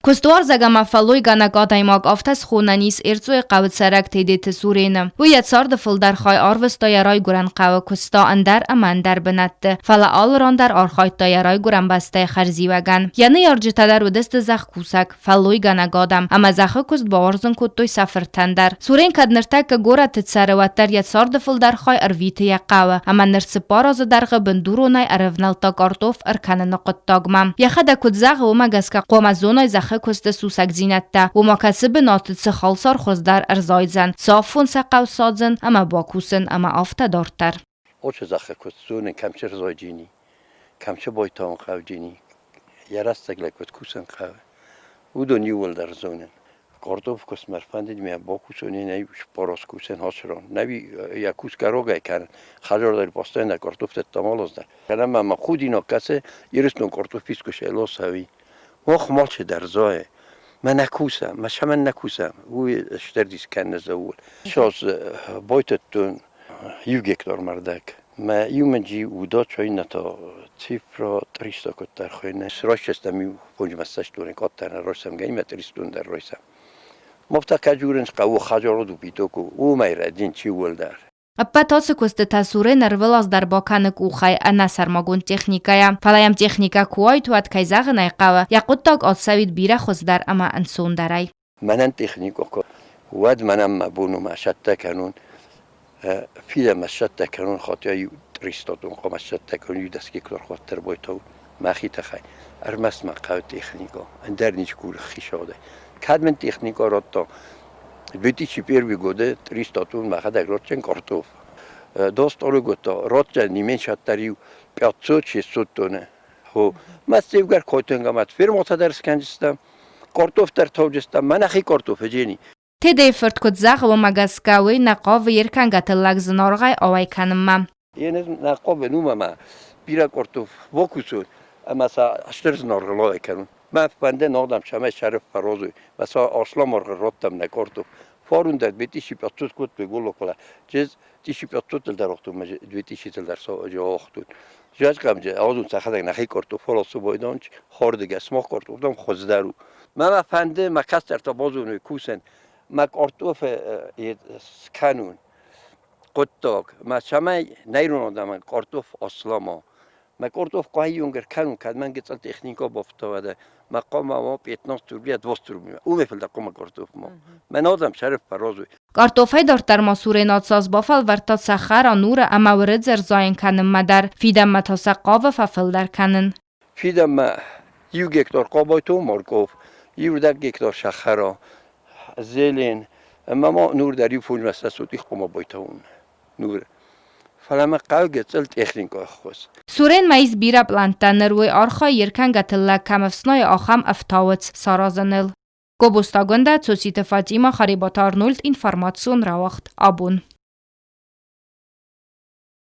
Куыстуарзаг ӕмӕ фӕллойгӕнӕг адӕймаг афтӕ схонӕн ис Эрцъойы хъӕуы цӕрӕг Тедеты Сурены. Уый йӕ царды фылдӕр хай арвыста йӕ райгуырӕн хъӕуы, куыста ӕндӕр ӕмӕ ӕндӕр бынӕтты, фӕлӕ алы ран дӕр архайдта йӕ райгуырӕн бӕстӕйы хӕрзиуӕгӕн. Йӕ ныййарджытӕ дӕр уыдысты зӕхкусӕг, фӕллойгӕнӕг адӕм ӕмӕ зӕххы куыст бауарзын кодтой сӕ фыртӕн дӕр. Сурен кӕд ныртӕккӕ горӕты цӕры, уӕддӕр йӕ царды фылдӕр хай ӕрвиты йӕ хъӕуы, ӕмӕ ныр цыппар азы дӕргъы бындуронӕй ӕрӕвнӕлдта картоф ӕркӕныны хъуыддагмӕ. Йӕхӕдӕг куыд зӕгъы, уымӕ гӕсгӕ хъуамӕ зоной зӕххы куысты сусӕгдзинӕдтӕ, ома кӕцы бынаты цы халсар хуыздӕр ӕрзайдзӕн, цы афон сӕ хъӕуы садзын ӕмӕ бакусын ӕмӕ афтӕ дарддӕр. Очы зӕххы куыст зонын, кӕм чи рзойджини, кӕм чи бойтауын хъӕуджини, йӕ рӕстӕг лӕг куыд кусын хъӕуы, уыдон иууылдӕр зонын. Картоф куыстмӕ ӕрфӕндыд мӕ бакусон нӕ порос кусен хосрон. Нӕ я кусгӕ рогӕй кӕнын. Хӕдзардӕр постоянно картоф теттамалоздӕр. Кӕнӕ мӕ худинаг кӕсы Ирыстон картоф пискуше лосави. Ох, молчи дӕр зое. Мӕ нӕ кусӕм, мӕ цӕмӕн нӕ кусӕм, уый стыр дис кӕны зӕуыл. Сос бойтыдтон иу гектар мӕрдӕг. Мӕ иумӕджи удача иннӕтӕ цифра 300 кодтар хойнӕ. Райсӕстӕм иу фонджмӕссӕстонӕй къаддӕр нӕ райсӕм, гӕймӕ тристон дӕр райсӕм. Мовта кӕджурын хъӕуы хӕдзарод упитоку, уымӕй рӕдин чи уӕлдӕр. Ӕппӕт ацы куыстытӕ Сурен ӕрвылаз дӕр бакӕны къухӕй ӕнӕ сӕрмагонд техникӕйӕ. Фӕлӕ йӕм техникӕ куы уайд, уӕд, кӕй зӕгъын ӕй хъӕуы, йӕ хъуыддаг ацӕуид бирӕ хуыздӕр ӕмӕ ӕнцондӕрӕй. Мӕнӕн техникӕ куы, уӕд мӕнӕн мӕ бон у мӕ цӕттӕ кӕнун, фидӕ мӕ цӕттӕ кӕнун хотя иу тристотон хъуамӕ цӕттӕ кӕнун иу дӕс гектар хуӕддӕр бойтау мӕхи тыххӕй. Ӕрмӕст мӕ хъӕуы техникӕ, ӕндӕр ничи куры хицаудӕй. Кӕд мын техникӕ радта, 2001 годы 300 мӕхӕдӕг ротчен картоф. Достъолы годта ротчен не меньше аттар иу 500-600 тонны. Хо, мӕ дзӕвгар койтенгамат фермӕтӕ дӕр скӕнджыстӕм, картоф дӕр тауджыстӕм, мӕнӕ хи картоф джени. Тедейы фырт куыд зӕгъы, уымӕ гӕсгӕ уый нӕ хъавы йе ркӕнгӕ тыллӕг зынаргъӕй ауӕй кӕнынмӕ. Енез нӕ хъавы нумӕ бирӕ картоф бакусун ӕма сӕ стыр зынаргъыл ауӕй кӕнун. Мӕ фӕнде ногдӕм цӕмӕй шериф фӕразуй, ма сӕ асламаргъы радтӕм нӕ картоф. Фарун дӕр 2500 кодтой голлокола. Чез 1500 дӕр охтун, 2000 дӕр охтун. Жажгамже азун цӕхӕдӕг нӕхи картоф фӕласу байдонч, хардыгӕ смах картоф дам хуыздӕр у. Мӕ мӕ фӕнды мӕ кӕстӕртӕ базоной кусӕн, мӕ картоф скӕнун хъуыддаг, мӕ цӕмӕй нӕ ирон адӕмӕн картоф аслама. Мӕ картоф къаййонгӕр кӕнун, кӕд мӕн гыццыл техникӕ бафтауӕдӕ, мӕ хъуамӕ уа 15 рубля, 20 рубля. Уымӕй фылдӕр хъуамӕ картоф ма. Мӕн адӕм шериф фӕразуй. Картофӕй дарддӕр ма Сурен Ацаз бафӕлвӕрдта цӕхӕра, нурӕ ӕмӕ уырыдз ӕрзайын кӕнынмӕ дӕр, фидӕнмӕ та сӕ хъавы фӕфылдӕр кӕнын. Фидӕнмӕ иу гектар къабайту морков, иу рдӕг гектар сахара, зелен, ӕмӕ ма нур дӕр иу фондз сосутих хъуамӕ байтауон. Нур. Фӕлӕ мӕ хъӕуы гыццыл техникон ӕххуыс. Сурен ма ис бирӕ пълӕнттӕ, ныр уый архайы йе ркӕнгӕ тыллӕг кӕм ӕфснайы, ахӕм ӕфтауц саразыныл. Гобозты Агуындӕ, Цоциты Фатимӕ, Харебаты Арнольд, информацион рауагъд. Абон.